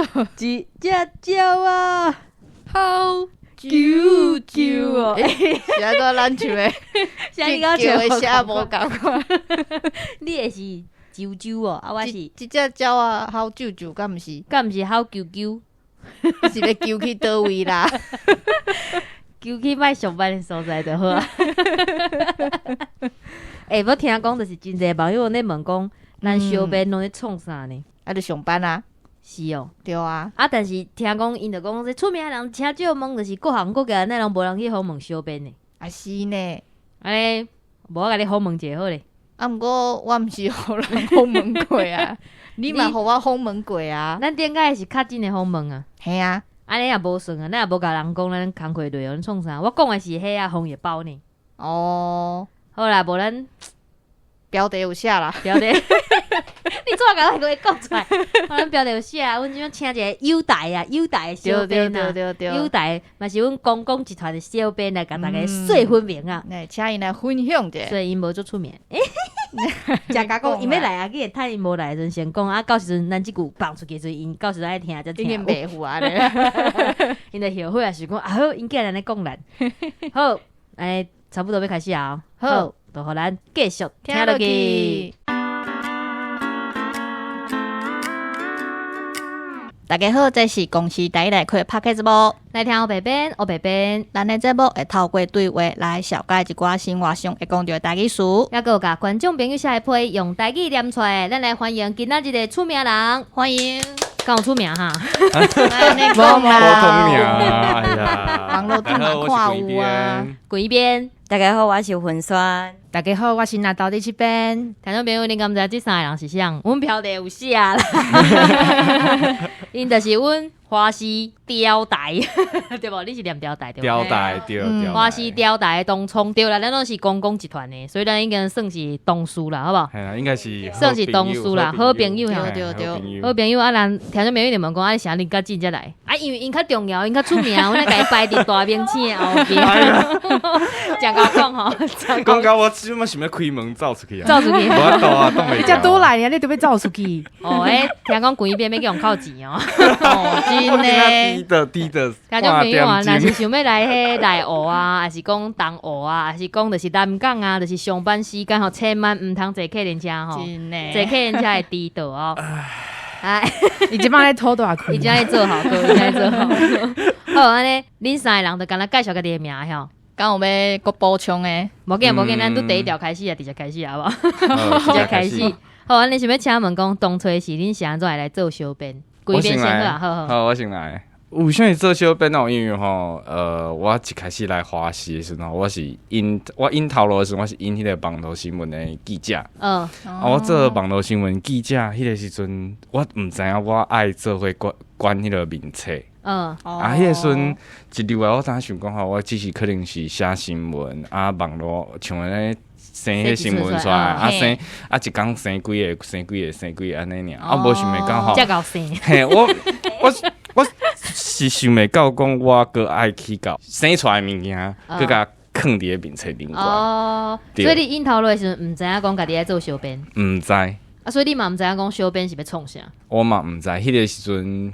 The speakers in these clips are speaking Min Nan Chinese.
多？一隻鳥仔好啾啾哦，是按怎咱唱的？啥你講叫的聲無仝款。你的是啾啾哦，啊我是一隻鳥仔好啾啾，敢毋是？敢毋是好啾啾？是欲啾去佗位啦？啾去莫上班的所在就好啊。欸，我聽講就是真濟網友咧問講，咱小編攏咧創啥呢？啊，就上班啊。是哦，對啊。啊，但是聽講𪜶就講這出名的人請少問，就是各行各業，哪攏無人去訪問小編呢？啊是呢。按呢，無我共你訪問一下好咧。啊，毋過我毋是予人訪問過啊，你嘛予我訪問過啊。咱頂擺是較真的訪問啊。嘿啊。按呢也無算啊，咱也無共人講咱工課內容創啥。我講的是彼啊防疫包呢。哦。好啦，無咱標題有寫啦。標題，你怎共我閣講出來？阮標題有寫，阮這擺請一個友台啊，友台的小編啊，友台嘛是阮公共集團的小編來共大家說分明啊。來，請𪜶來分享者。所以𪜶無足出名。食甲講，𪜶欲來啊，去會趁𪜶無來的時陣先講啊，到時陣咱這句放出去時陣，𪜶到時陣愛聽才聽。已經袂赴啊咧。𪜶就後悔啊，想講啊好，𪜶既然按呢講咱，好，欸，差不多欲開始啊，好，就予咱繼續聽落去。大家好，這是公視台語內開的 Podcast 節目，來聽烏白編，烏白編。咱的節目會透過對話來紹介一寡生活上會講著的台語詞，猶閣有共觀眾朋友寫的批用台語念出來。咱來歡迎今仔日的出名人，歡迎。敢有出名哈？無普通名，哎呀，網路頂嘛看有啊。歸邊，大家好，我是文萱。大家好，我是納豆佇這邊。聽眾朋友，恁敢知這三個人是啥？阮標題有寫啦，𪜶就是阮華視調台，對無？你是念調台對無？調台對，華視調台的東涌對啦，咱攏是公共集團的，所以咱應該算是同事啦，好無？嘿啊，應該是算是同事啦，好朋友，對對對，好朋友啊！咱聽眾朋友一定問講，啊，啥恁較近才來？啊，因為𪜶較重要，𪜶較出名，阮來共伊擺佇大明星的後邊。誠𠢕講吼，講到我這馬想欲開門走出去啊！走出去，無法度啊，擋袂。你才拄來爾，你著欲走出去。哦，欸，聽講規邊欲去予人扣錢哦。哦，真的。低的低的。聽眾朋友啊，若是想欲來彼內湖啊，抑是講東湖啊，抑是講就是南港啊，就是上班時間吼，千萬毋通坐客運車吼，坐客運車會遲到哦。哎，伊這擺咧吐大氣，伊這擺做效果，伊這擺做效果。好，按呢，恁三个人就敢若介紹家己的名吼。敢有欲閣補充的？無緊無緊，咱拄第一條開始啊，直接開始好無？直接開始。好，按呢想欲請問講，當初是恁是按怎會來做小編？歸邊先好啊，好好。好，我先來。為啥物做小編哦？因為吼，我一開始來華視的時陣，我是𪜶我𪜶頭路的時陣，我是𪜶彼個網路新聞的記者。啊，我做網路新聞記者，彼個時陣，我毋知影我愛做伙管管彼個面冊。啊，彼個時陣一入來，我當想講吼，我只是可能是寫新聞啊，網路像按呢生彼新聞出來，啊生啊一工生幾个，生幾个，生幾个按呢爾，啊無想袂到吼。遮𠢕生。嘿，我是想袂到講，我閣愛去共生出來的物件，閣共囥佇咧面冊頂懸。哦，所以你𪜶頭路的時陣，毋知影講家己愛做小編。毋知。啊，所以你嘛毋知影講小編是欲創啥？我嘛毋知，彼個時陣，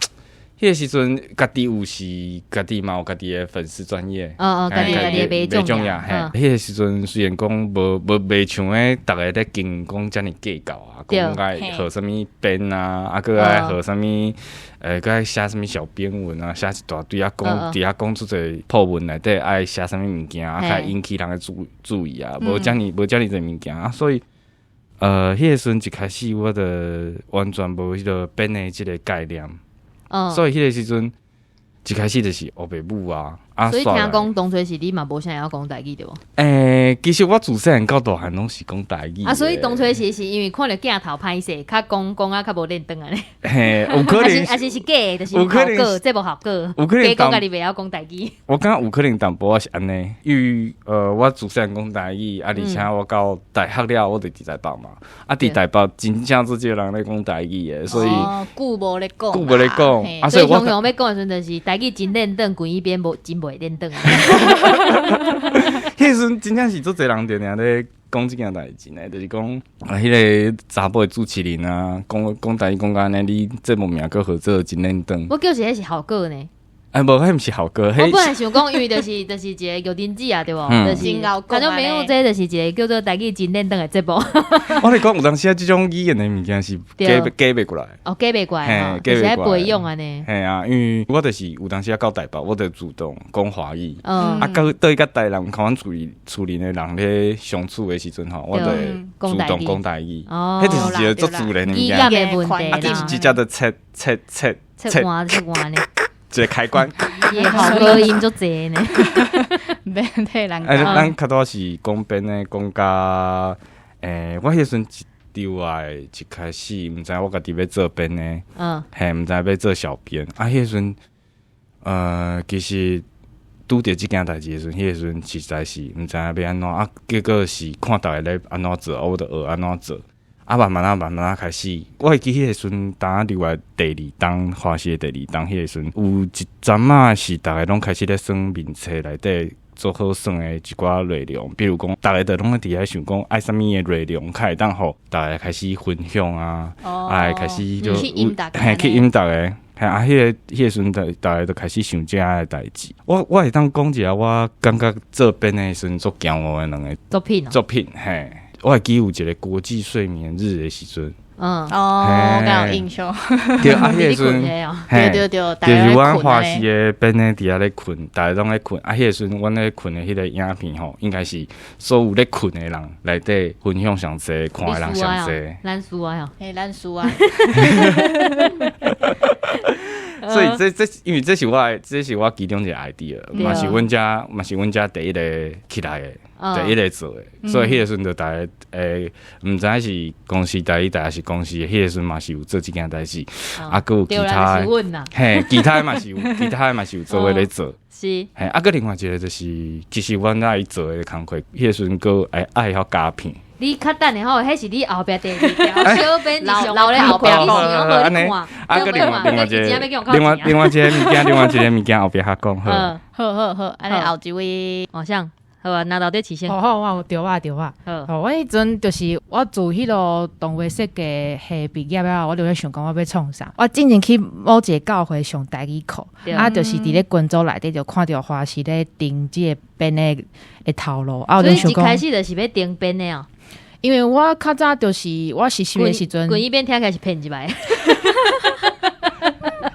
彼個時陣家己有時家己嘛有家己的粉絲專頁。哦哦，家己家己的賣種葉。嘿，彼個時陣雖然講無無袂像彼逐个咧經營講遮爾計較啊，講愛號啥物編啊，啊閣愛號啥物，閣愛寫啥物小編文啊，寫一大堆啊，講佇遐講足濟破文內底愛寫啥物物件啊，較引起人的注意啊，無遮爾無遮爾濟物件啊，所以，彼個時陣一開始我就完全無彼個編的這個概念，所以彼個時陣一開始就是烏白舞啊，啊，所以聽講當初是你嘛無啥會曉講台語對無？欸，其實我自細漢到大漢攏是講台語。啊，所以當初是是因為看著鏡頭歹勢，較講講啊較無練轉按呢。嘿，有可能，還是是假的，就是無效果，這無效果。有可能假講家己袂曉講台語。我感覺有可能淡薄仔是按呢，因為我自細漢講台語，啊，而且我到大學了，我就佇台北嘛，啊，佇台北真正足少人咧講台語的，所以久無咧講，久無咧講，啊，所以我常常欲講的時陣就是台語真練轉，規邊無真袂練轉。彼時陣真正是足濟人定定咧講這件代誌呢，就是講啊，彼个查埔的主持人啊，講講台語講甲按呢，你節目名閣號做真練轉。我叫是彼是效果呢。哎，無，彼毋是效果。我本來想講，因為就是一個玉珍姊啊，對無？就是觀眾朋友，這就是一個叫做台語真練轉的節目。我咧講有當時啊，這種語言的物件是改改袂過來。哦，改袂過來，就是愛培養按呢。嘿啊，因為我就是有當時啊到台北，我就主動講華語。啊，到對佮台南看阮厝裡的人咧相處的時陣吼，我就會主動講台語。哦，彼就是一個足自然的物件。語言的問題啊，就是直接就切切切切換切換呢。一個開關，伊的喉音足濟呢，免替人。哎，咱較多是講編的，講甲，我彼時陣一入來一開始，毋知我家己欲做編的，嘿，毋知欲做小編。啊，彼時陣，其實拄著這件代誌的時陣，彼時陣實在是毋知影欲按怎，啊，結果是看逐个咧按怎做，我就學按怎做。啊，慢慢啊，慢慢啊開始。我會記彼个時陣，當入來第二冬，華視的第二冬，彼个時陣有一陣仔是逐个攏開始咧耍面冊內底做好耍的一寡內容，比如講，逐个都攏咧佇遐想講愛啥物的內容，較會當予逐个開始分享啊，啊，開始就嘿去引逐个，嘿啊，彼个時陣，逐个就開始想這的代誌。我會當講一下，我感覺做編的時陣足驕傲的兩个作品，作品嘿。我會記有一个國際睡眠日的時陣，哦，敢有印象。對啊，彼个時陣，對對對，就是阮華視的編的佇遐咧睏，逐个攏咧睏。啊，彼个時陣，阮咧睏的彼个影片吼，應該是所有咧睏的人內底分享上濟，看的人上濟。咱輸啊！嘿，咱輸啊！所以這這，因為這是我的，這是我其中一個 idea，嘛是阮遮，嘛是阮遮第一個起來的。第一個做的，所以彼個時陣就逐家毋知是公視台語台，抑是公視，彼個時陣嘛是有做這件代誌，啊，閣有其他的，嘿，其他的嘛是有，其他的嘛是有做伙咧做，是，嘿，啊，閣另外一個就是，其實阮愛做的工課，彼個時陣閣愛愛曉加片。你較等下吼，彼是你後壁第二條小編老老咧後壁講，啊，閣另外一個，另外一個物件，另外一個物件後壁較講好，好好好，按呢後一位，好像。好啊，拿到這起先。好好，我對啊對啊。好，我彼陣就是我自彼个動畫設計系畢業了，我就咧想講我欲創啥。我進前去某一個教會上台語課，啊，就是佇咧群組內底就看著華視咧定這個編的的頭路。啊，我就想講，一開始就是欲定編的哦。因為我較早就是我實習的時陣，滾一邊聽起來是騙一擺。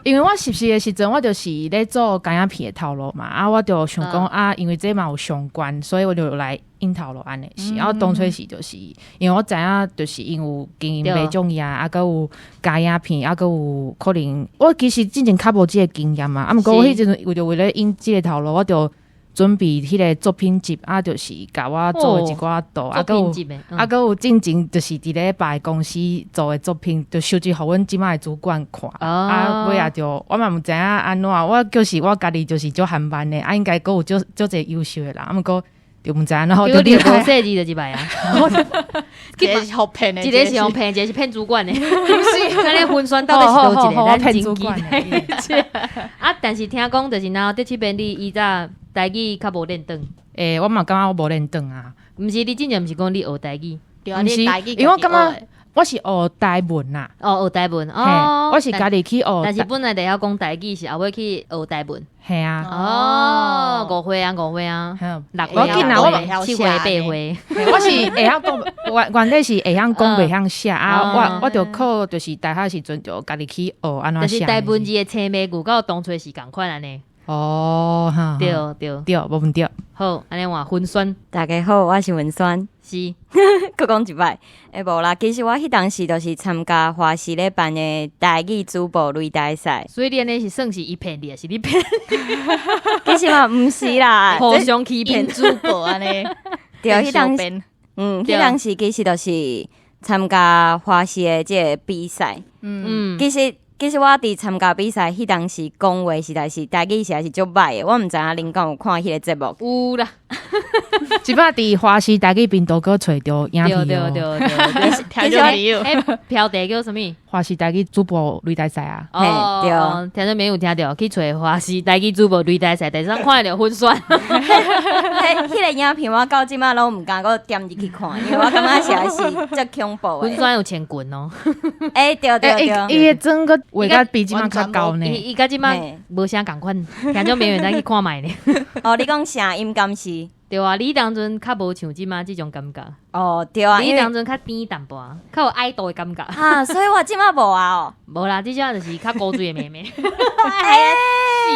因為我實習的時陣，我就是咧做剪影片的頭路嘛，啊，我就想講啊，因為這嘛有相關，所以我就來應頭路按呢是。啊，當初是就是因為我知影，就是因有經營袂中意啊，啊，閣有剪影片，啊，閣有可能，我其實之前較無這個經驗嘛，啊，毋過我彼陣為著為了應這個頭路，我就準備彼個作品集，啊，就是共我做的一寡圖，啊，閣有啊，閣有進前就是佇咧別个公司做的作品，就收集予阮這擺的主管看，啊，尾仔就我嘛毋知影按怎，我就是我家己就是足含慢的，啊，應該閣有足足濟優秀的人，啊，毋過就毋知按怎，就你無設計就一擺啊，一个是予騙的，一个是予騙，一個是騙主管的，不是，按呢分選到底是佗一个？咱騙主管的。啊，但是聽講就是若佇這邊你以早台語較無練轉，欸，我嘛感覺我無練轉啊。毋是，你之前毋是講你學台語？毋是，因為我感覺我是學台文啦。哦，學台文哦，我是家己去學。但是本來就曉講台語，是後尾去學台文。係啊。哦，誤會啊，誤會啊。六歲啊，七歲八歲。我是會曉講，原底是會曉講，袂曉寫啊。我就靠就是大學時陣就家己去學按怎寫。就是台文字的青梅牛佮當初是仝款按呢。哦，對對對，無毋對。好，按呢換文萱。大家好，我是文萱。是，閣講一擺，欸，無啦，其實我彼當時就是參加華視咧辦的台語主播擂台賽。所以你按呢是算是伊騙你，抑是你騙？其實嘛，毋是啦，互相欺騙主播按呢。對，彼當時，彼當時其實就是參加華視的這個比賽。其實我佇參加比賽，彼當時講話實在是台語實在是足䆀的，我毋知影恁敢有看彼個節目。有啦，這擺佇華視台語頻道閣揣著影片。對對對對，聽眾朋友，欸，標題叫啥物？華視台語主播擂台賽啊。哦，對，聽眾朋友有聽著，去揣華視台語主播擂台賽，第三看著粉蒜。彼個影片我到這擺攏毋敢閣點入去看，因為我感覺實在是足恐怖的。粉蒜有穿裙哦。欸，對對對，伊的妝閣畫甲比這擺較厚呢。伊佮這擺無啥仝款，聽眾朋友咱去看覓呢。哦，你講聲音敢是？對啊，你當陣較無像這擺這種感覺。哦，對啊，你當陣較甜淡薄，較有愛豆的感覺。啊，所以我這擺無啊哦。無啦，這隻就是較古錐的妹妹。是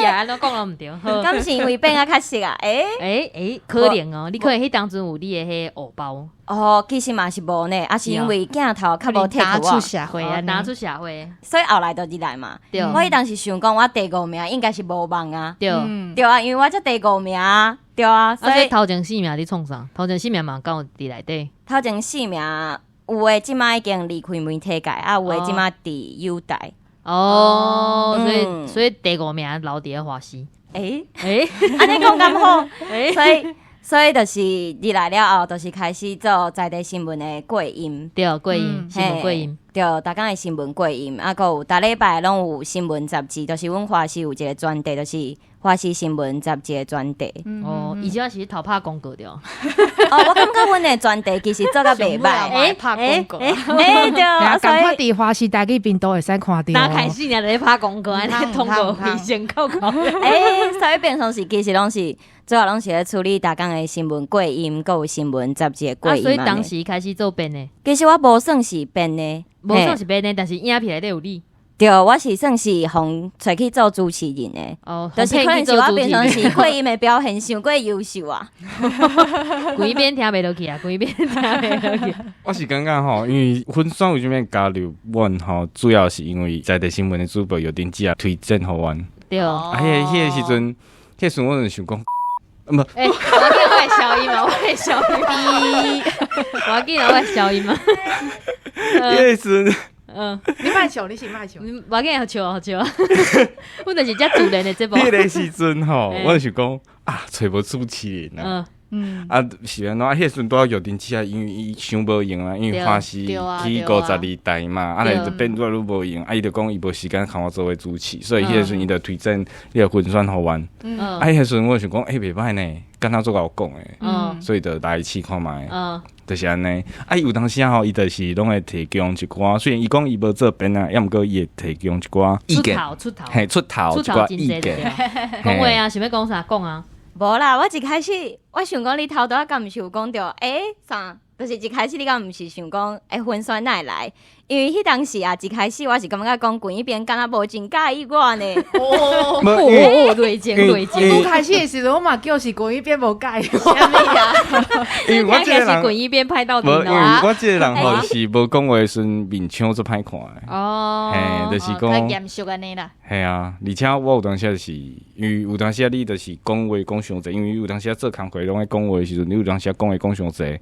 啊，按怎講攏毋對。敢是因為變啊較熟啊？欸欸欸，可能哦，你可能彼當陣有你的彼個偶包。哦，其實嘛是無呢，啊是因為鏡頭較無提出社會啊，拿出社會，所以後來就入來嘛。對，我彼當時想講，我第五名應該是無望啊。對，對啊，因為我才第五名啊。對啊，所以頭前四名你創啥？頭前四名嘛敢有佇內底？頭前四名有的這擺已經離開媒體界，啊有的這擺佇友台。哦，所以第五名留佇咧華視。欸欸，按呢講敢好？所以就是入來了後，就是開始做在地新聞的過音。對，過音，新聞過音。對，逐工的新聞過音，啊，閣有逐禮拜攏有新聞雜誌，就是阮華視有一個專題，就是華視新聞雜誌的專題。哦，以前是頭拍廣告對。哦，我感覺阮的專題其實做甲袂歹。欸，拍廣告。欸，對，所以佇華視台語頻道會使看著。打開始爾就咧拍廣告，按呢通告費先扣扣。欸，所以平常時其實攏是主要攏是咧處理逐工的新聞過音，閣有新聞雜誌的過音。所以當時開始做編的。其實我無算是編的，無算是編的，但是影片內底有你。對，我是算是予揣去做主持人的，哦，就是可能是我平常時過音的表現傷過優秀啊，規邊聽袂落去啊，規邊聽袂落去。我是感覺吼，因為粉蒜為啥物加入阮吼，主要是因為在地新聞的主播有頂姊推薦予阮。對，啊，彼個時陣，彼個時陣我就想講，毋，欸，我緊我會消音嘛，我會消音，我緊我會消音嘛。彼個時陣。嗯，你莫笑，你是莫笑，無緊好笑好笑，阮就是遮自然的節目。彼個時陣吼，我就是講啊，揣無主持人啊，嗯，啊是按怎？啊，彼個時陣拄仔玉珍姊啊，因為伊傷無閒啊，因為華視去52台嘛，啊，來就變愈來愈無閒，啊，伊就講伊無時間共我做伙主持，所以彼個時陣伊就推薦彼個粉蒜予阮。啊，彼個時陣我就想講，欸，袂歹呢，敢若足𠢕講的，所以就來試看覓。就是按呢，啊，伊有當時吼，伊就是攏會提供一寡，雖然伊講伊無做編啊，抑毋過伊會提供一寡意見，出頭，嘿，出頭，一寡意見。講話啊，想欲講啥講啊？無啦，我一開始我想講你頭拄仔敢毋是有講著，欸，啥？就是一開始你敢毋是想講，欸，粉蒜哪會來？因為彼當時啊，一開始我是感覺講滾一邊敢若無真佮意我呢。哦，哦，內情內情。剛開始的時陣，我嘛叫是滾一邊無佮意我。因為我這個人滾一邊拍到底。無，因為我這個人吼是無講話時陣面相足歹看的。哦。嘿，就是講。較嚴肅按呢啦。嘿啊，而且我有當時是，因為有當時你就是講話講傷濟，因為有當時做工課攏愛講話的時陣，你有當時講話講傷濟。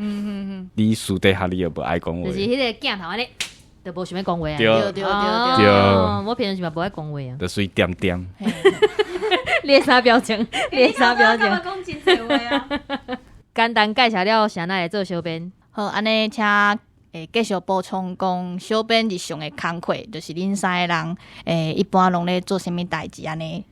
你私底下你又無愛講話。就是彼個鏡頭按呢。就無想欲講話啊！對對對對，我平常時嘛無愛講話啊。就隨恬恬。你啥表情？你啥表情？講真濟話啊！簡單介紹了，啥來做小編？好，按呢請繼續補充講，小編日常的工課，就是恁三个人一般攏咧做啥物代誌按呢？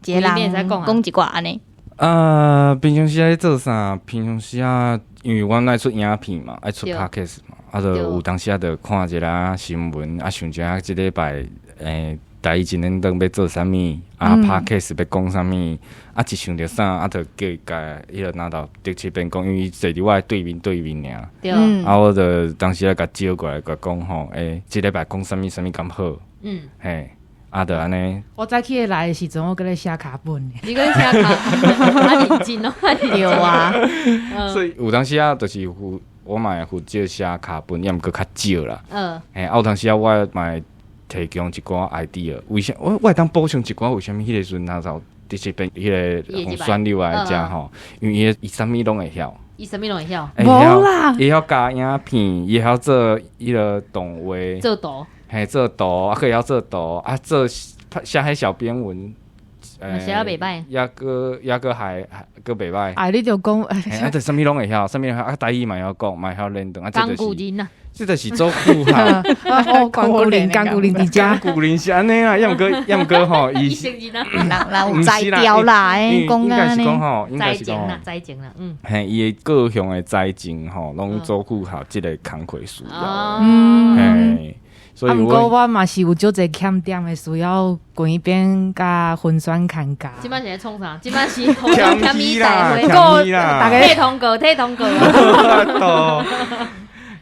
一個人講一寡按呢。啊，平常時愛做啥？平常時啊，因為阮愛出影片嘛，愛出 podcast 嘛，啊，就有當時啊，就看一下新聞，啊，想一下這禮拜台語真認真欲做啥物，啊，podcast 欲講啥物，啊，一想著啥，啊，就叫伊共彼个拿到特輯編講，因為伊坐佇我的對面對面爾。對。啊，我就當時啊，共招過來，共講吼，欸，這禮拜講啥物啥物敢好？嗯。嘿。啊，就按呢。我早起來的時陣，我閣咧寫卡本。你閣咧寫卡本，啊認真哦，對啊。所以有當時啊，就是負我嘛會負責寫卡本，抑毋過較少啦。嗯。嘿，啊有當時啊，我嘛會提供一寡 idea，為啥我會當補充一寡？為啥物彼個時陣那時佇這邊彼個選入來遮吼？因為伊啥物攏會曉。伊啥物攏會曉。無啦。伊曉加影片，伊曉做彼個動畫。做圖。嘿，做圖啊，閣會曉做圖啊，做寫彼小編文，寫得袂歹，抑閣抑閣還閣袂歹。啊，你著講，啊，就啥物攏會曉，啥物啊，台語嘛會曉講，嘛會曉練轉啊，這就是，這就是做副哈。哦，工具人，工具人佇遮。工具人是按呢啦，抑毋過抑毋過吼，伊人人有才調啦，講應該是講吼，應該是講吼，才情啦，嗯。嘿，伊的各項的才情吼，攏做符合這個工課需要。嗯。嘿。所以啊，毋過我嘛是有足濟欠點的，需要滾一邊佮分選牽家。這擺是咧創啥？這擺是欠伊啦，欠伊啦，大家體通過，體通過。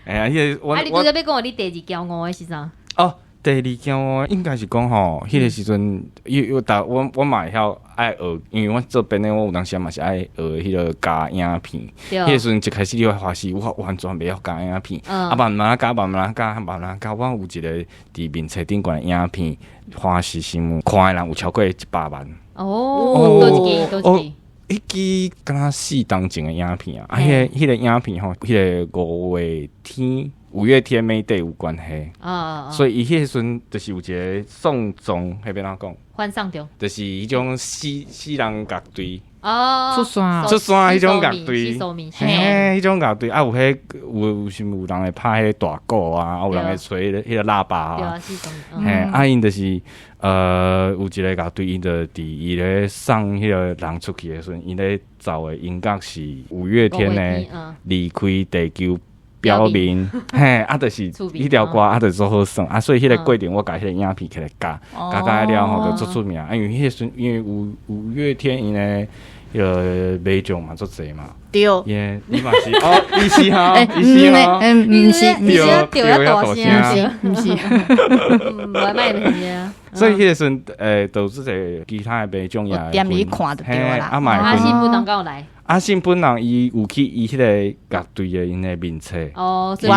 哎呀，彼個我啊，你拄才欲講你第二驕傲的是啥？哦，第二驕傲應該是講吼，彼個時陣，有逐我我嘛會曉愛學，因為我做編的，我有當時嘛是愛學彼個加影片。彼個時陣一開始你華視，我完全袂曉加影片，啊慢慢加，慢慢加，慢慢加，我有一個佇面冊頂懸的影片，華視新聞看的人有超過100萬。哦，佗一支，佗一支。彼支敢若4冬前的影片啊，啊，彼個影片吼，彼個五月天。五月天 Mayday 有關係，所以伊彼個時陣就是有一個宋仲，彼欲按怎講？翻送中，就是彼種死死人樂隊，哦，出山出山彼種樂隊，嘿，彼種樂隊啊，有彼有有是有人會拍彼個大鼓啊，有人會吹彼個喇叭啊，嘿，啊𪜶就是有一個樂隊，𪜶就佇伊咧送彼個人出去的時陣，𪜶咧奏的音樂是五月天的離開地球表面，嘿，啊，就是彼條歌啊，就足好耍啊，所以彼個過程我共彼個影片起來加，加加了後就足出名啊，因為彼個時陣，因為五月天𪜶的彼個迷眾嘛足濟嘛，對，耶，你嘛是哦，伊是吼，伊是吼，毋是，對，對，大聲，毋是，毋愛賣物所以彼個時陣，導致這其他的迷眾也踮入去看就對啦。啊，阿信本人敢有來？阿信本人伊有去伊彼個樂隊的𪜶的面冊，哦，所以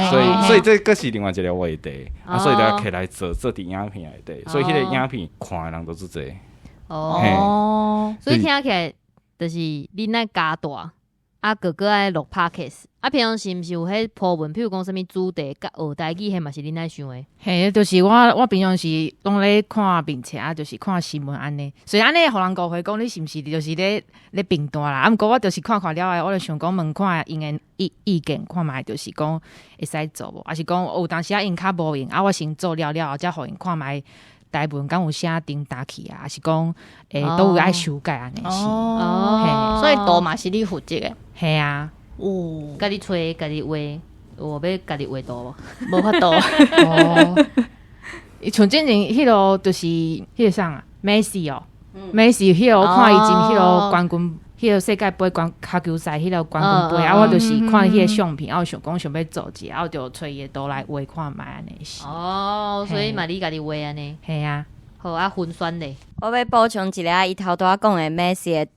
所以所以這閣是另外一個話題，啊，所以就摕來做做佇影片內底，所以彼個影片看的人都足濟。哦，所以聽起來就是恁愛加大，啊，閣閣愛錄 Podcast，啊，平常時毋是有彼鋪文，譬如講啥物主題佮學台語，彼嘛是恁愛想的。嘿，就是我平常時攏咧看面冊啊，就是看新聞按呢。雖然按呢，予人誤會講你是毋是就是咧評斷啦，啊，毋過我就是看看了後，我就想講問看𪜶的意見，看覓就是講會使做無，抑是講有當時啊𪜶較無閒，啊，我先做了了後，才予𪜶看覓台文敢有寫叮當去啊，抑是講都有愛修改按呢是。哦，所以圖嘛是你負責的。嘿啊，哦，家己揣，家己畫，有欲家己畫圖無？無法度。哦，像之前彼個就是彼個啥啊，梅西哦，梅西彼個我看伊進彼個冠軍，彼個世界盃冠跤球賽彼個冠軍盃啊，我就是看彼個相片，啊，我想講想欲做一下，啊，我就揣伊的圖來畫看覓按呢是。哦，所以嘛你家己畫按呢？嘿啊。好啊，分選咧。我欲補充一下，伊頭拄仔講的梅西的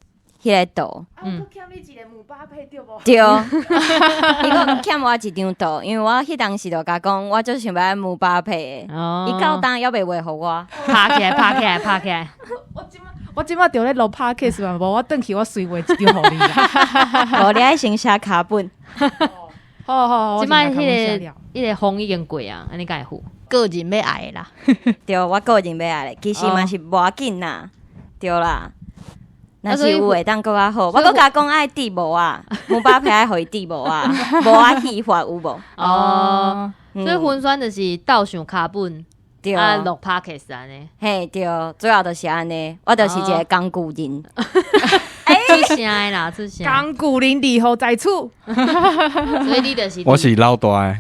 彼個圖，嗯，欠你一個姆巴佩對無？對，伊閣欠我一張圖，因為我彼當時就共講，我足想欲愛姆巴佩的，伊到今猶未畫予我，拍起來，拍起來，拍起來。我這擺著咧錄 Podcast 嘛，無我轉去我隨畫一張予你啦。無你愛先寫卡本。好好好，這擺彼個風已經過啊，按呢敢會赴？個人欲愛的啦。對，我個人欲愛的，其實嘛是無要緊啦，對啦。若是有會當閣較好，我閣共講愛戴帽仔，姆巴佩愛予伊戴帽仔，帽仔戲法有無？哦，所以分選就是鬥想跤本，對啊錄 Podcast 按呢。嘿，對，主要就是按呢，我就是一個工具人。出聲的啦，出聲。工具人如何在此？所以你就是我是老大的。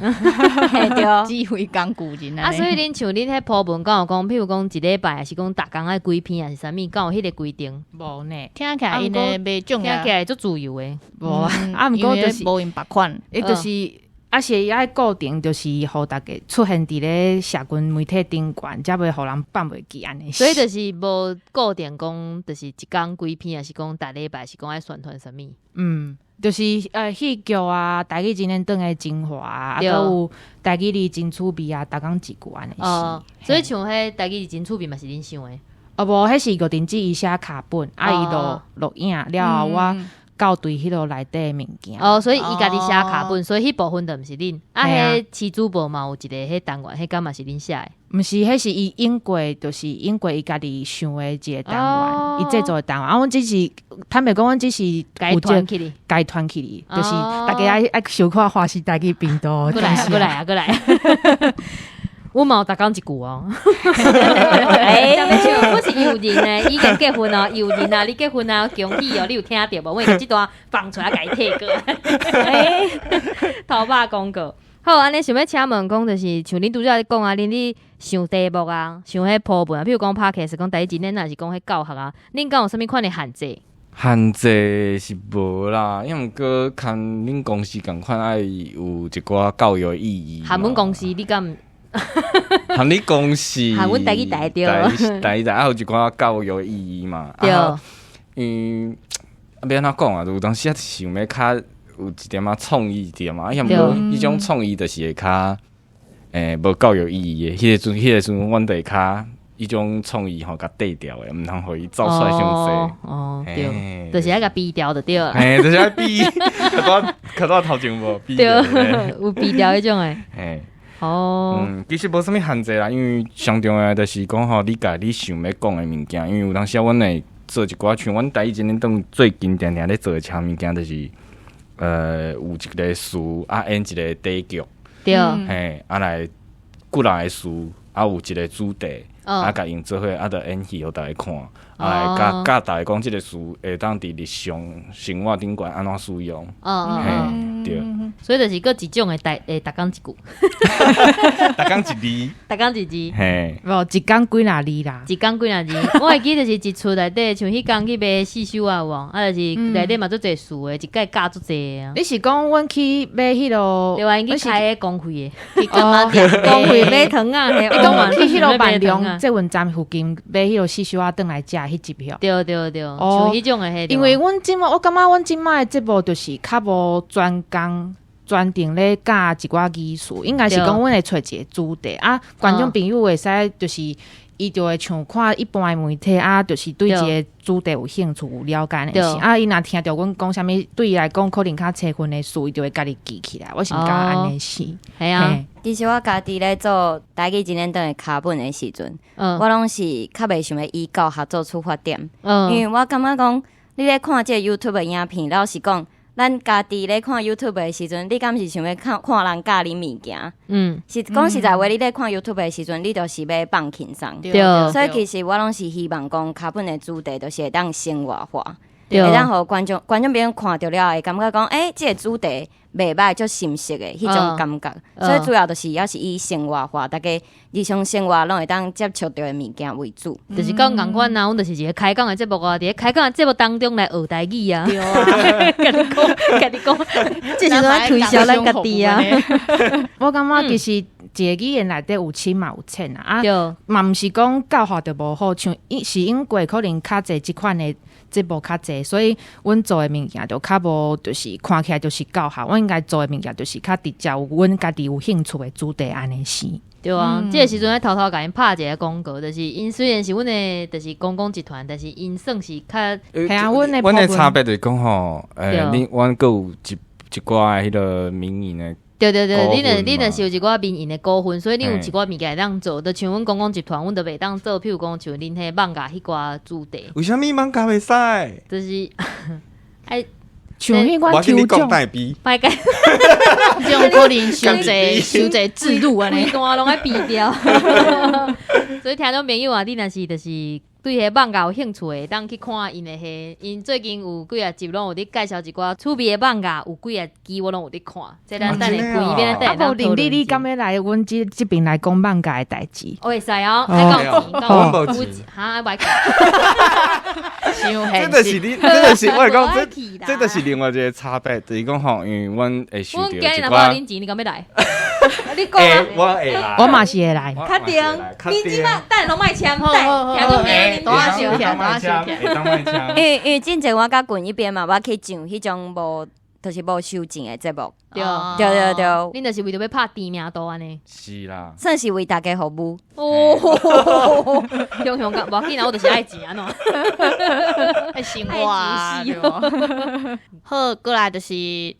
嘿，對，指揮工具人啊，所以恁像恁彼鋪文，敢有講，譬如講一禮拜，抑是講逐工愛幾篇，抑是啥物，敢有彼個規定？無呢，聽起來𪜶的袂重聽起來足自由的。無啊，啊，毋過就是無用罰款，伊就是。啊是伊愛固定，就是予逐家出現佇咧社群媒體頂懸，才袂予人放袂記按呢。所以就是無固定講，就是一工幾篇，抑是講逐禮拜，是講愛宣傳啥物？嗯，就是戲劇啊，台語真連轉的精華啊，啊，閣有台語字真趣味啊，逐工一句按呢。哦，所以像彼台語字真趣味嘛是恁想的？哦無，彼是岳定志伊寫腳本，啊伊錄錄影了後我。校對彼落內底的物件。哦，所以伊家己寫腳本，所以彼部分就毋是恁。啊，彼飼主播嘛有一个彼單元，彼敢嘛是恁寫的？毋是，彼是伊用過，就是用過伊家己想的一個單元，伊製作的單元。啊，阮只是坦白講，阮只是共團起哩，共團起哩，就是大家愛愛收看華視台語頻道。過來啊，過來啊，過來。我嘛有逐工一句哦，欸，我是友人呢，已經結婚哦，友人啊，你結婚啊，恭喜哦，你有聽著無？我這段放出來共伊提過，頭髮廣告。好，按呢想欲請問講，就是像恁拄才咧講啊，恁咧想題目啊，想彼鋪文啊，比如講 Podcast 講台語真練，抑是講彼教學啊，恁敢有啥物款的限制？限制是無啦，抑毋過看恁公司仝款愛有一寡教育意義。含阮公司，你敢？含你公司，含阮台語台對，台語台啊有一寡教育意義嘛。對，嗯，啊，欲按怎講啊？有當時啊想欲較有一點仔創意點啊，抑毋過彼種創意就是會較無教育意義的。彼個時陣，阮就會較彼種創意吼，共低調的，毋通予伊走出來傷濟。哦，對，就是愛共避掉就對了。嘿，就是愛避，較大頭前無避。對，有避掉彼種的。嘿。哦，嗯，其實無啥物限制啦，因為上重要就是講吼，你共你想欲講的物件，因為有當時阮會做一寡像阮台語真練當最近定定咧做的車物件，就是有一個詞啊演一個短劇，對，嘿，啊來幾若個詞啊有一個主題，啊共𪜶做伙啊著演戲予大家看，啊來教教大家講這個詞會當佇日常生活頂懸按怎使用，嘿，對。所以就是閣一種的台逐工一句，逐工一字，逐工一字，嘿，無一工幾若字啦，一工幾若字。我會記得就是一出內底，像彼工去買四手仔有無？啊，就是內底嘛足濟事的，一屆教足濟啊。你是講阮去買彼落？對啊，𪜶去開彼公費的，去柑仔店公費買糖仔。你講阮去彼落萬隆捷運站附近買彼落四手仔轉來食彼集票。對對對，像彼種的彼。因為阮這馬，我感覺阮這馬的節目就是較無專工。專程咧教一寡技術，應該是講阮會揣一個主題啊，觀眾朋友會使就是伊就會像看一般的媒體啊，就是對這個主題有興趣、有了解的是啊，伊若聽著阮講啥物，對伊來講可能較切分的事，伊就會家己記起來。我是感覺按呢是，係啊。其實我家己咧做台語真練當的腳本的時陣，我攏是較袂想欲以教學做出發點，因為我感覺講你咧看這個 YouTube 的影片，老實講。咱家己咧看 YouTube 的時陣，你敢是想欲看看人教你物件？是講實在話，你咧看 YouTube 的時陣，你就是欲放輕鬆。對，所以其實我攏是希望講，腳本的主題就是會當生活化，會當予觀眾朋友看著了，會感覺講，欸，這個主題袂䆀，足深實的彼種感覺。所以主要就是猶是以生活化，大家日常生活攏會當接觸著的物件為主。就是講仝款啊，阮就是一個開講的節目啊，佇咧開講的節目當中來學台語啊。對啊，共你講，共你講，這是咱推銷咱家己啊。我感覺其實一個語言內底有深嘛有淺啊，啊，嘛毋是講教學就無好，像是因過可能較濟這款的節目較濟，所以阮做的物件就較無，就是看起來就是教學。阮應該做的物件就是較直接有阮家己有興趣的主題按呢是。對啊，這個時陣愛偷偷共𪜶拍一个廣告，就是𪜶雖然是阮的，就是公共集團，但是𪜶算是較係啊，阮的阮的差別就是講吼，欸，阮閣有一寡彼个民營的。對對對，你若是有一寡民營的股份，所以你有一寡物件會當做，就像阮公共集團，阮就袂當做，譬如講像恁彼艋舺彼寡主題。為啥物艋舺袂使？就是愛像彼款抽獎，歹解，這種可能傷濟傷濟制度按呢，規段攏愛避掉。所以聽眾朋友啊，你若是就是對彼艋舺有興趣的，會當去看𪜶的彼，𪜶最近有幾仔集攏有佇介紹一寡趣味的艋舺，有幾仔支我攏有佇看。這咱等下規邊等下。啊，無林你你敢欲來阮這這邊來講艋舺的代誌？哦，會使哦，愛講錢，講錢，哈，愛買。這就是你，這就是我講，這這就是另外一個差別，就是講吼，因為阮會受著一寡。阮今日若無恁錢，你敢欲來？你講啊，我會來，我嘛是會來。確定，你這馬等下攏莫簽，等聽眾朋友，多少錢？多少錢？因為因為之前我佮滾一邊嘛，我去上彼種無就是無收錢的節目。對對對對，恁就是為著欲拍知名度按呢。是啦，算是為大家服務。哦，雄雄講無要緊啦，我就是愛錢按怎？愛生活啊，對無？好，過來就是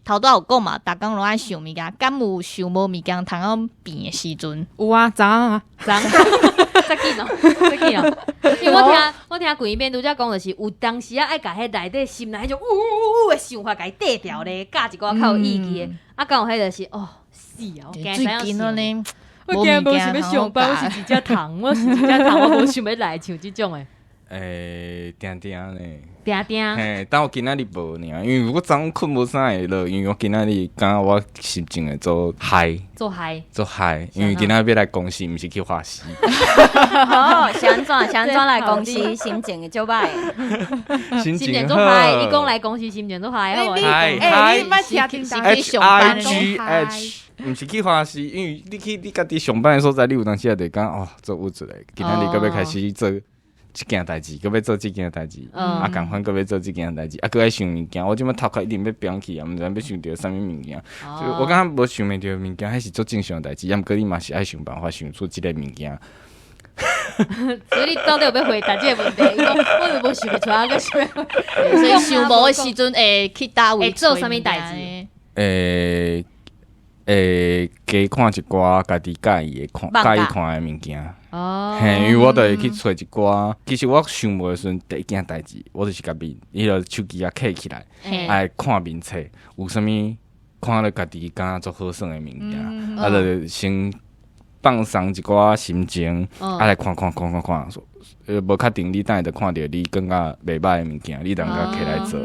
頭拄仔有講嘛，逐工攏愛想物件，敢有想無物件通好變的時陣？有啊，昨昏啊，昨遮緊哦，遮緊哦，因為我聽櫃邊拄才講，就是有當時啊，愛共彼內底心內彼種嗚嗚嗚的想法共伊綴掉咧，加一寡較有意義的。啊，敢有彼就是哦，死啊！我驚最近安呢，我驚無想欲上班，我是一隻蟲，我是一隻蟲，我無想欲來像這種的。欸，定定咧，定定。嘿，但我今仔日無爾，因為我昨昏睏無啥會落，因為我今仔日感覺我心情會做 high，做 high，做 high，因為今仔日欲來公司，毋是去花市。哦，是按怎？是按怎來公司心情會足歹？心情足 high，伊講來公司心情足 high。欸，你莫聽是去上班。 H I G H，毋是去花市，因為你去你家己上班的所在，你有當時也會感覺哦，做鬱卒的。今仔日閣欲開始做這件代誌，閣欲做這件代誌，啊，仝款閣欲做這件代誌，啊，閣愛想物件。我這擺頭殼一定欲扁去啊，毋知欲想著啥物物件。我感覺無想袂著物件，彼是足正常的代誌。抑毋過你嘛是愛想辦法想出這个物件。所以你到底有欲回答這个問題？伊講我又無想袂出來，閣想。所以想無的時陣會去佗位會做啥物代誌？會會加看一寡家己佮意的看，佮意看的物件。哦，嘿，因為我就會去揣一寡。其實我想無的時陣，第一件代誌，我就是共面彼个手機仔揢起來，愛看面冊，有啥物看著家己感覺足好耍的物件，啊，就先放鬆一寡心情，啊來看看看看看，無確定你等下就看著你感覺袂䆀的物件，你通共揢來做，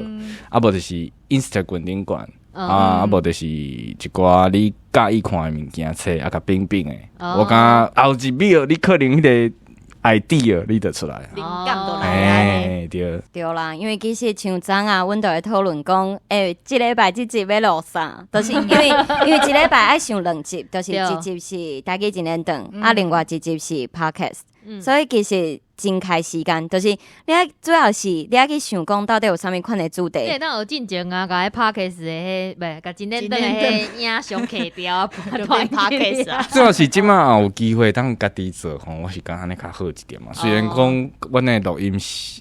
啊無就是 Instagram 頂懸。啊，無就是一寡你佮意看的物件冊，啊，共反反的。我感覺後一秒你可能彼个 idea 你就出來，靈感就來欸，對。對啦，因為其實像昨昏啊，阮就會討論講，欸，這禮拜這集欲錄啥？就是因為一禮拜愛上兩集，就是一集是台語一連長，啊，另外一集是 podcast，所以其實真開時間，就是你愛主要是你愛去想講到底有啥物款的主題。你會當學進前啊，共彼 podcast 的彼，袂，共真連長的彼影像揢掉，就變 podcast 啊。主要是這擺有機會當家己做吼，我是感覺按呢較好一點嘛。雖然講阮的錄音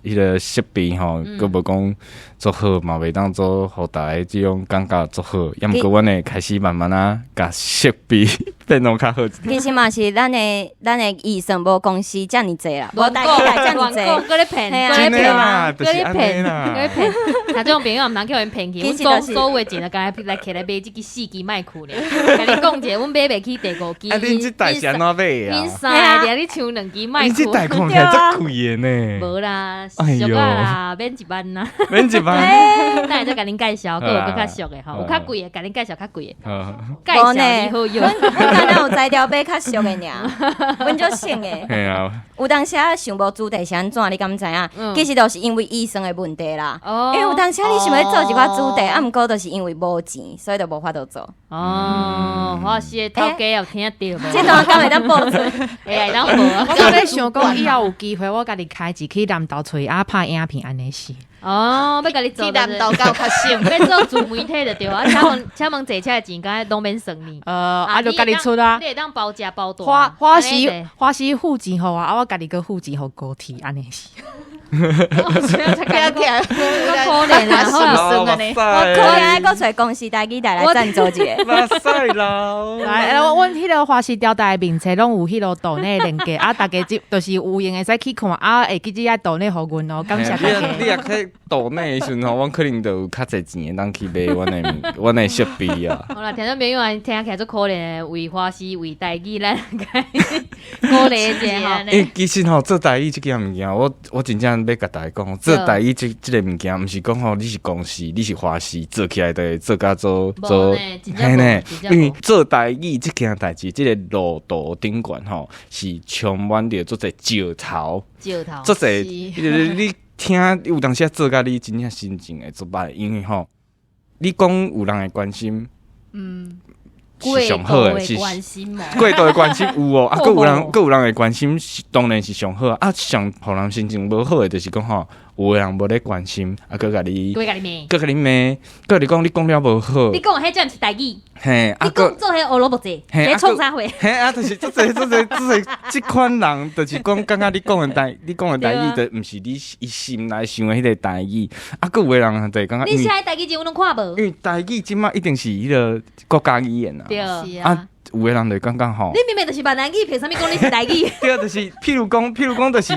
彼个設備吼，閣無講足好，嘛袂當做予大家這種感覺足好。抑毋過阮會開始慢慢仔共設備變弄較好一點。其實嘛是咱的預算無公司遮爾濟啦，無台語台遮爾濟。閣咧騙，閣咧騙，閣咧騙，閣咧騙。聽眾朋友毋通予𪜶騙去，阮所所有的錢就共來摕來買這支四支麥克爾。共你講一下，阮買袂起第五支。啊，恁這台是按怎買的啊？恁三个咧搶兩支麥克。恁這台看起來足貴的呢。無啦，俗啊啦，免一萬啦。免一萬。等下再共恁介紹，閣有閣較俗的吼，有較貴的，共恁介紹較貴的。介紹你好用。阮敢若有材料買較俗的爾，阮足省的。嘿啊。有當時啊想無主題是按怎，你敢知影？其實都是因為預算的問題啦。因為有當時你想欲做一寡主題，啊，毋過就是因為無錢，所以就無法度做。哦，我是頭家有聽著無？這段敢會當播出？會當播。我閣咧想講，以後有機會，我家己開一去南投揣啊拍影片按呢是。哦，欲家己做去南投較較省，欲做自媒體就對啊。請問坐車的錢，敢攏免算呢？啊，就家己出啊。你會當包食包住。花花西花西付錢予我，啊，我家己閣付錢予高鐵按呢是。可憐啊！我可能愛閣揣公司台語台來贊助一下。哇塞啦！來，阮彼个華視調台的面冊攏有彼个 donate 連結，啊，大家就是有閒會使去看，啊，會記得愛 donate 予阮哦，感謝大家。你若去 donate 的時陣吼，阮可能就有較濟錢會當去買阮的設備啊。好啦，聽眾朋友啊，聽起來足可憐的，為華視為台語咱鼓勵一下吼。欸，其實吼做台語這件物件，我真正欲共大家講，做台語這个物件，毋是講吼你是公司，你是華視，做起來就會做甲做做，嘿呢，因為做台語這件代誌，這个路途頂懸吼，是充滿著足濟石頭，石頭，足濟，你聽有當時啊做甲你真正心情會足歹，因為吼，你講有人會關心，是上好的，是過度的關心有哦，啊，閣有人閣有人會關心，是當然是上好啊。上予人心情無好的，就是講吼，有的人無咧關心，啊，閣共你，閣共你罵，閣共你罵，閣你講你講了無好，你講彼這毋是台語，嘿，你講做彼胡蘿蔔仔，咧創啥貨？嘿啊，就是足濟足濟足濟，這款人就是講感覺你講的台，你講的台語，就毋是你伊心內想的彼個台語。啊，閣有的人就會感覺，你寫的台語字阮攏看無？因為台語這馬一定是彼個國家語言啊。對啊。有的人就會感覺吼，你明明就是閩南語，憑啥物講你是台語？對啊，就是譬如講，譬如講，就是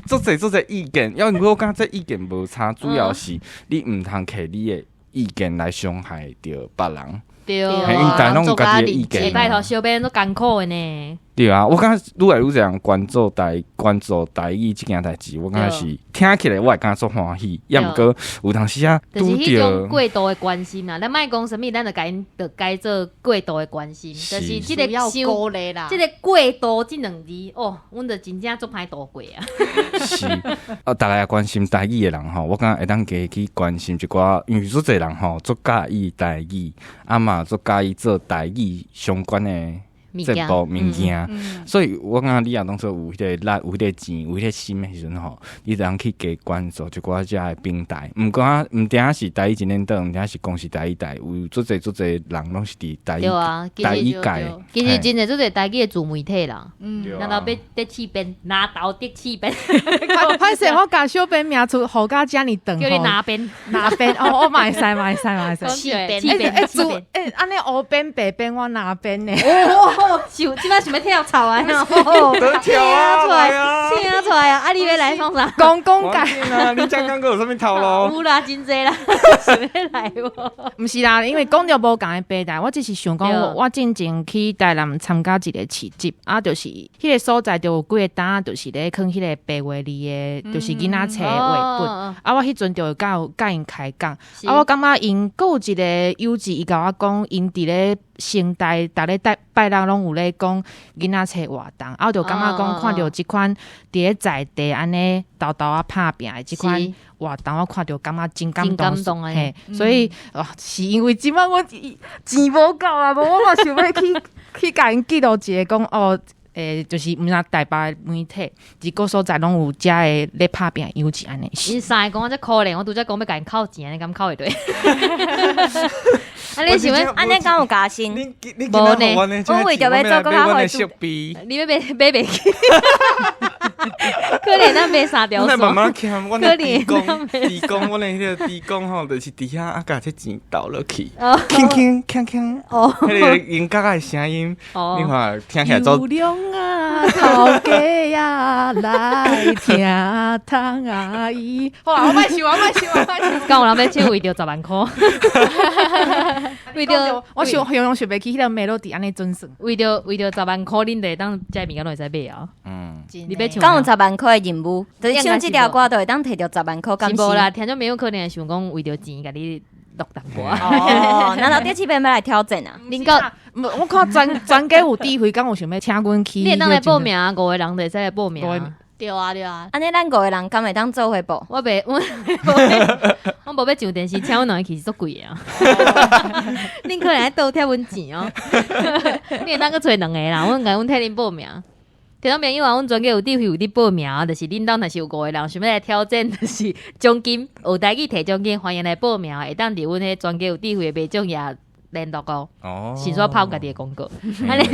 足濟足濟意見，抑毋過我感覺這意見無差，主要是你毋通摕你的意見來傷害著別人。對，因為大家攏有家己的意見。拜託，小編都艱苦的呢。對啊，我感覺愈來愈濟人關注台語這件代誌，我感覺是聽起來我會感覺足歡喜，抑毋過有當時啊，就是彼種過度的關心啦。咱莫講啥物，咱就共𪜶就改做過度的關心，就是這個傷，這個過度這兩字哦，阮就真正足歹度過啊。是啊，逐家關心台語的人吼，我感覺會當加去關心一寡，因為足濟人吼足佮意台語，啊嘛足佮意做台語相關的節目物件，所以我感覺你若當初有彼個力、有彼個錢、有彼個心的時陣吼，你就通去加關注一寡遮的平台。毋管毋定是台語一面倒，毋定是講是台語台，有足濟足濟人攏是佇台語台語界。其實真濟足濟台語的自媒體啦，難道欲得試編，拿刀得試編？歹勢，我共小編名出予甲遮爾長，叫你拿編拿編哦，我嘛會使嘛會使嘛會使。試編試編試編，欸，按呢烏編白編我拿編呢？想這擺想欲跳槽啊！跳啊！跳出來啊！啊，你欲來創啥？講講解啊！你這講閣有啥物頭路？有啦，真濟啦，想欲來無？毋是啦，因為講著無仝的平台，我只是想講，我進前去台南參加一個市集，啊，就是彼個所在就有幾个擔，就是咧囥彼個白畫字的，就是囡仔冊繪本。啊，我彼陣就有佮𪜶開講，啊，我感覺𪜶閣有一個友誼，伊共我講，𪜶佇咧成大，逐咧拜六攏有咧講囡仔冊活動，啊，我就感覺講看著這款佇咧在地按呢沓沓仔拍拚的這款活動，我看著感覺真感動，嘿，所以哦，是因為這擺我錢無夠啊，無我嘛想欲去去共𪜶記錄一下，講哦，就是毋若台北媒體，一個所在攏有遮个咧拍拚友誼按呢。𪜶三个講遮可憐，我拄才講欲共𪜶扣錢，你敢扣會落？啊！你想欲按呢敢有加薪？無呢，我為著欲做閣較好設備。你欲買買袂起？可憐咱買三條線。慢慢欠，阮的豬公，豬公，阮的彼个豬公吼，就是佇遐啊，共這錢投落去，鏗鏗鏗鏗，彼个音樂的聲音，你看聽起來做。有量啊，頭家啊，來聽窗阿姨。好啊，我莫想，我莫想，我莫想。敢有人欲唱為著十萬箍？為著我想形容想袂起彼个 melody 按呢準算。為著十萬箍，恁就會當遮物件攏會使買啊。你欲唱？敢有十萬箍的任務，就是唱這條歌就會當提著十萬箍。是無啦，聽眾朋友可能會想講為著錢，共你錄淡薄。哦，難道這次欲欲來挑戰啊？恁個，我看專家有智慧，敢有想欲請阮去？你會當來報名，五個人就會使來報名。對啊對啊，按呢咱五個人敢會當做伙報？我袂，我我無欲上電視，請阮兩個其實足貴啊。恁可能愛倒貼阮錢哦。你會當閣揣兩個啦，阮共阮替恁報名。聽眾朋友啊，阮專家有智慧有佇報名，就是恁兜若是有五個人想欲來挑戰，就是獎金學台語提獎金，歡迎來報名，會當佇阮彼專家有智慧的麥獎頁聯絡哦。先煞拋家己的廣告。按呢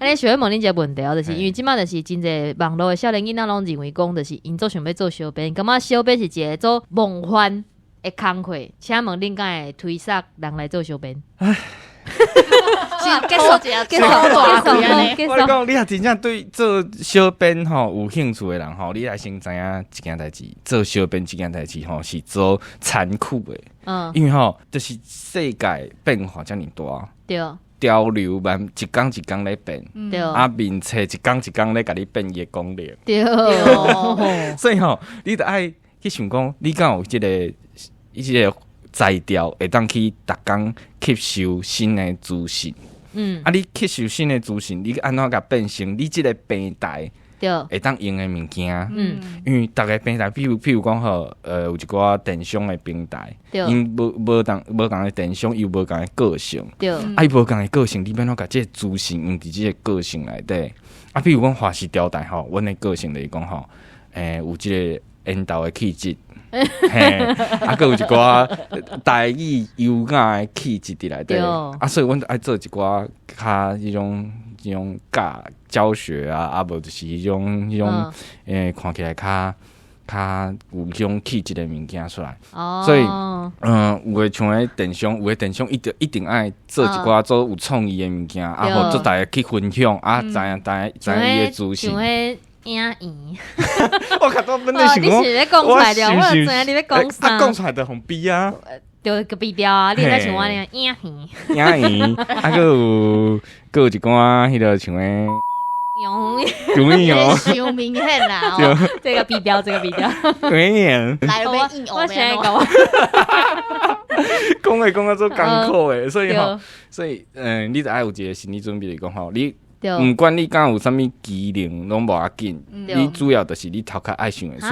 按呢，想欲問恁一个問題哦，就是因為這馬就是真濟網路的少年囡仔攏認為講，就是𪜶足想欲做小編，感覺小編是一个足夢幻的工課。請問恁敢會推捒人來做小編？是結束結束結束。我講，你若真正對做小編吼有興趣的人吼，你來先知影一件代誌，做小編這件代誌吼是做殘酷的。因為吼，就是世界變化遮爾大。潮流慢一工一工咧變。啊，面冊一工一工咧共你變伊的功能。所以吼，你著愛去想講，你敢有這個伊這個才調，會當去逐工吸收新的資訊。啊，你吸收新的資訊，你按怎共變成你這個平台會當用的物件？因為逐个平台，譬如講吼，有一寡電商的平台，𪜶無仝的電商，伊有無仝的個性。啊，伊無仝的個性，你欲按怎共這個資訊用佇這個個性內底？啊，譬如講華視調台吼，阮的個性就是講吼，有這個。緣投的氣質，嘿，啊，閣有一寡台語優雅的氣質佇內底，啊，所以阮愛做一寡較彼種彼種教教學啊，啊無就是彼種彼種看起來較較有彼種氣質的物件出來。所以，有的像彼電商，有的電商一定愛做一寡做有創意的物件，啊，予足大家去分享，啊，知影知知影伊的資訊。影院，我較多本來想講，你是咧講出來著，我就知影你咧講啥。講出來就予嗶啊，就個嗶掉啊！你會使像我按呢影院，影院，啊，閣有一寡彼个像彼，用用哦，傷明顯啦，這個嗶掉，這個嗶掉，影院，來我我現在講，講會講甲足艱苦的，所以吼，所以你著愛有一個心理準備，講吼你。毋管你敢有啥物技能，攏無要緊。你主要就是你頭殼愛想會出，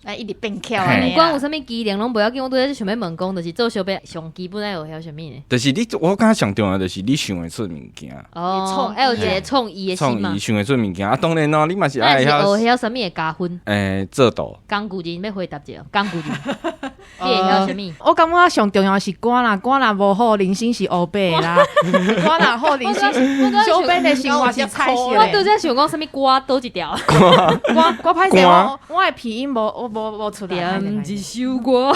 愛一直變巧。毋管有啥物技能，攏無要緊。我拄才想欲問講，就是做小編上基本愛學曉啥物呢？就是你，我感覺上重要就是你想會出物件。哦，愛有一個創意的心創意想會出物件啊！當然咯，你嘛是愛曉學曉啥物會加分？做到。工具人欲回答者，工具人，你會曉啥物？我感覺上重要是歌啦，歌若無好，人生是烏白啦。歌若好，人生小編的生活是彩色。我拄才想講啥物歌，佗一條？歌歌歹勢，我的鼻音無，我無出來。點一首歌，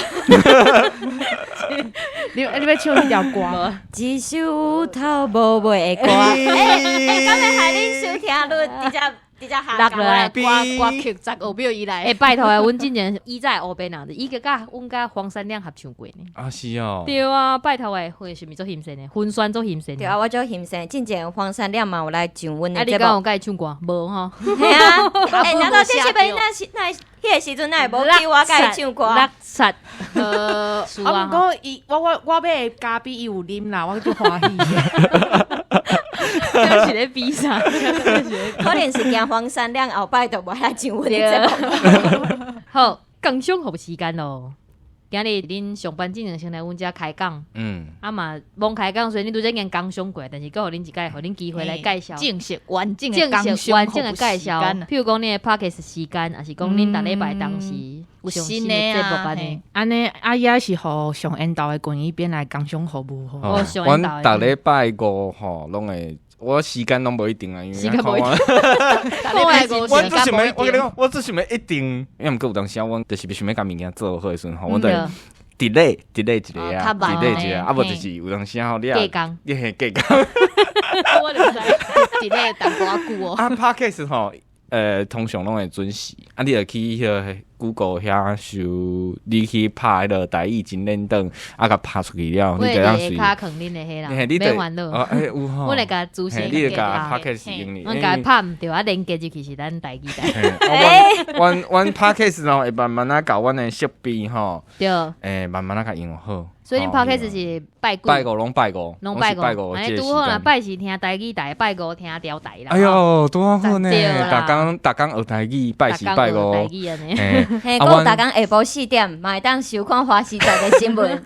你欲唱彼條歌？一首有頭無尾的歌。欸，敢會害恁收聽率直接直接下落來？歌歌曲十五秒以內。欸，拜託啊，阮之前伊在烏邊啊，伊個佮阮佮黃山亮合唱過呢。啊，是哦。對啊，拜託的，是毋是足欣羨的？粉宣足欣羨。對啊，我足欣羨。進前黃山亮嘛有來上阮的節目。啊，你敢有佮伊唱歌？無吼。嘿啊，欸，難道這是欲那是那彼個時陣哪會無叫我佮伊唱歌？落漆。啊，毋過伊，我買的咖啡伊有啉啦，我足歡喜。這是咧比啥？可能是驚黃山亮後擺就無愛上阮的節目。好，工商服務時間咯。今日恁上班之前先來阮遮開講，啊嘛罔開講，雖然恁拄才已經工商過，但是閣予恁一擺，予恁機會來介紹正式完整正式完整的介紹。譬如講恁的 Podcast 時間，抑是講恁逐禮拜當時有新的節目按呢。按呢，啊也是予上緣投的群彼邊來工商服務吼。哦，阮逐禮拜五吼，攏會。我時間攏無一定啊，因為時間無一定。我只想欲，我共你講，我只想欲一定。因為毋過有當時啊，阮就是欲想欲共物件做好的時陣吼，阮就 delay delay 一下啊，delay 一下，啊無就是有當時吼，你啊，你係隔工。我就知 delay 淡薄仔久哦。啊，Podcast 吼，通常攏會準時。啊，你著去彼个 Google 遐搜，你去拍彼个台語真練轉，啊，共拍出去了，你就當隨。下跤囥恁的彼啦，免煩惱。哦，欸，有吼。阮會共資訊。你會共 Podcast 用哩。阮共拍毋著，啊，連結入去是咱台語台。阮 Podcast 吼會慢慢仔共阮的設備吼。對。欸，慢慢仔共用好。所以恁 Podcast 是拜幾？拜五攏拜五，攏拜五。按呢拄好啦，拜四聽台語台，拜五聽調台啦。哎喲，拄好呢！逐工逐工學台語，拜四拜五。台語按呢。嘿，閣有逐工下晡4點，嘛會當收看華視在的新聞。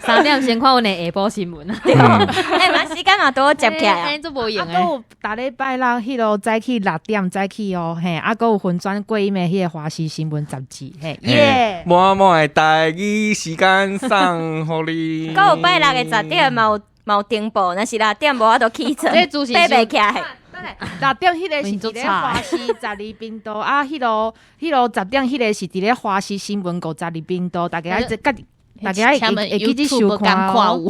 3點先看阮的下晡新聞。對，欸，嘛時間嘛拄好接起來啊。足無閒的。啊，閣有逐禮拜六彼囉早起6點早起哦，嘿，啊，閣有粉專過伊的彼個華視新聞雜誌，嘿，耶！滿滿的台語時間送予你。閣有拜六的10點嘛有嘛有重播，若是6點無法度起床，這主持爬袂起來。 6點彼个是佇咧華視十二頻道，啊，彼囉彼囉10點彼个是佇咧華視新聞52頻道，大家愛家己，大家會會記得收看哦。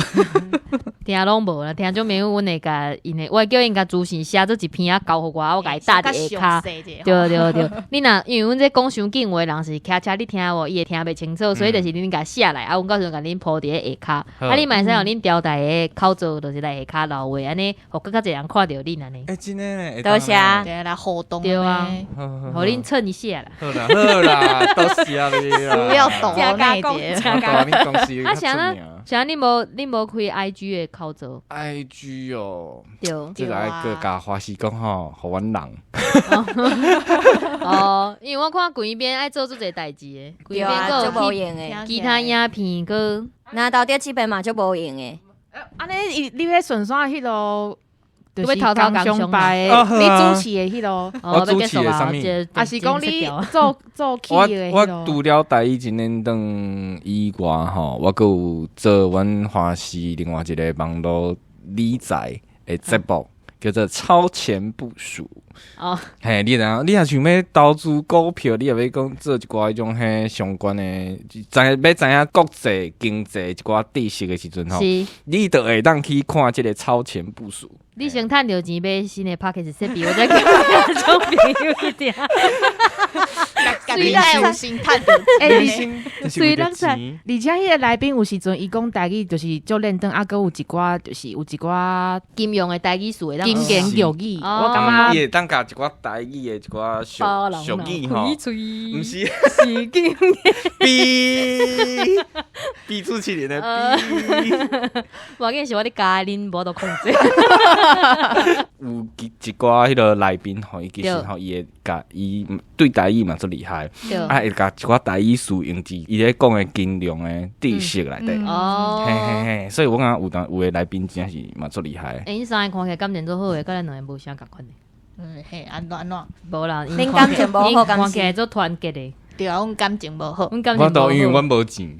聽攏無啦，聽眾朋友，阮會共𪜶的，我會叫𪜶共資訊寫做一篇啊，交予我，我共伊貼佇下跤。對對對，你若因為阮這講傷緊話，人是騎車你聽無，伊會聽袂清楚，所以就是恁共寫來，啊，阮到時陣共恁鋪佇咧下跤。啊，你嘛會使用恁調台的口座，就是來下跤留話，按呢，予閣較濟人看著恁按呢。欸，真的呢，多謝。對來互動。對啊，予恁蹭一下啦。好啦好啦，多謝你啦。不要抖內節。啊，啥呢？啥你無開 IG 的口座？IG 哦，對，這個愛閣共華視講吼，予阮人。哦，因為我看規邊愛做足濟代誌的，規邊閣足無閒的，其他影片閣，那到底這邊嘛足無閒的。按呢，伊你欲順紲彼囉。就是刚上摆的，你主持的彼个，我主持的啥物？啊是讲你做做起的。我除了台语真练长以外吼，我阁有做阮华视另外一个网路理财的节目，叫做超前部署。哦，嘿，你若你若想欲投资股票，你若欲讲做一寡彼种彼相关的，知欲知影国际经济一寡知识的时阵吼，你就会当去看这个超前部署。你先趁著钱买新的 Podcast 设备，我再叫听众朋友去听。虽然有先趁著钱，虽然而且彼个来宾有时阵伊讲台语就是足轮转，啊，阁有一寡就是有一寡金融的台语词会当金言玉语，我感觉伊会当共一寡台语的一寡俗俗语吼，毋是是金 B B 主持人的 B，无要紧是我咧教恁无法度控制。有一寡彼个来宾吼，伊其实吼，伊会共伊对台语嘛足厉害，啊会共一寡台语词用伫伊咧讲的金融的知识内底。哦，嘿嘿嘿，所以我感觉有当有的来宾真正是嘛足厉害。欸，𪜶三个看起来感情足好的，佮咱两个无啥仝款的。嗯嘿，按怎按怎？无啦，恁感情无好，看起来足团结的。对啊，阮感情无好，阮感情无好。我都因为阮无钱。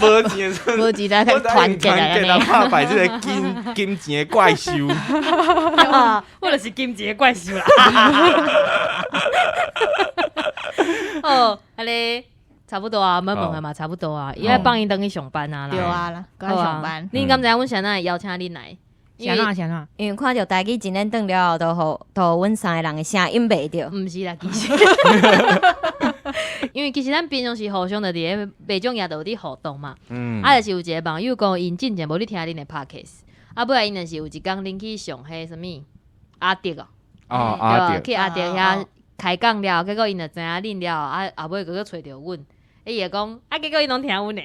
无钱，无钱来团结来拍败这个金金钱的怪兽。我就是金钱的怪兽啦。好，按呢差不多啊，欲问的嘛差不多啊，伊爱放𪜶转去上班啊啦。对啊啦，赶紧上班。恁敢知影阮啥会邀请恁来？啥怎啥怎？因为看著台语真轮转了后，都予都阮三个人的声音袂著。毋是啦，其实，因为其实咱平常时互相就伫咧袂种也都有伫互动嘛。嗯。啊，就是有一个网友讲，𪜶进前无咧听恁的 podcast，啊，尾仔𪜶就是有一工恁去上彼啥物阿德哦，哦，阿德去阿德遐开讲了，结果𪜶就知影恁了，啊，后尾阁阁揣著阮。伊会讲，啊，结果𪜶拢听阮的，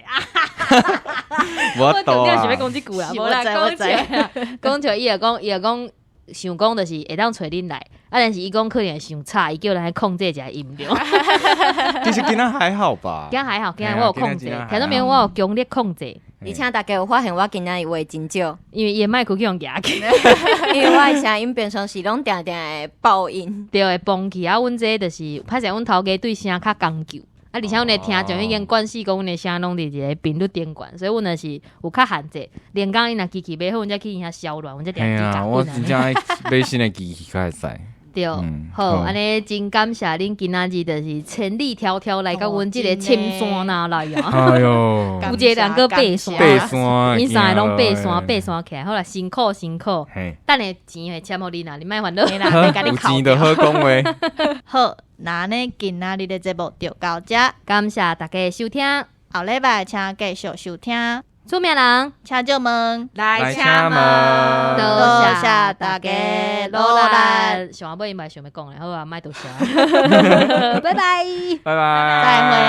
我重点是欲讲这句啦，无啦，讲笑，讲笑，伊会讲，伊会讲，想讲就是会当揣恁来，啊，但是伊讲可能会伤吵，伊叫人来控制一下音量。其实今仔还好吧？今仔还好，今仔我有控制，听到没有？我有强力控制。而且大家有发现我今仔日话真少，因为伊的麦克去予夹去，因为我的声音平常时拢定定会爆音，对，会崩去啊。阮这就是歹势，阮头家对声较讲究。啊，而且阮的听众已经惯势讲，阮的声拢伫一个频率顶悬，所以阮就是有较限制。连工𪜶若机器买好，阮才去𪜶遐销乱，阮才定定啊，我真正爱买新的机器较会使。对，好，按呢真感谢恁今仔日就是千里迢迢来到阮这个深山那来啊！哎哟，有一个人阁爬山，爬山，𪜶三个拢爬山，爬山起来，好啦，辛苦辛苦。等下钱会签予恁啦，你莫烦恼。有钱就好讲话。好，那呢今仔日的节目就到这，感谢大家的收听，后礼拜请继续收听。出名人，请借问，来请问，多谢大家努力。上尾嘛想欲讲咧，好啊，莫多谢，拜拜，拜拜，再会。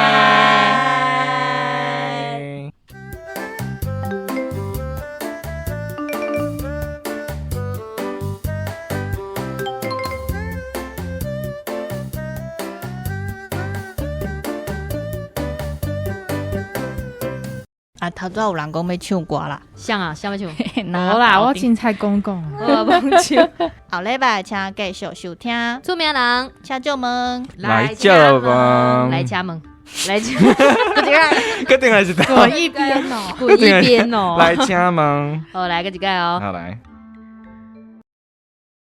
啊，头拄有人讲欲唱歌啦，啥啊？啥欲唱？无啦，我凊彩讲讲。我罔唱。后礼拜请继续收听。出名人，请借问，来借问，来请问，来请。阁转来是滚一边哦，滚一边哦。来请问。好，来阁一摆哦。好来。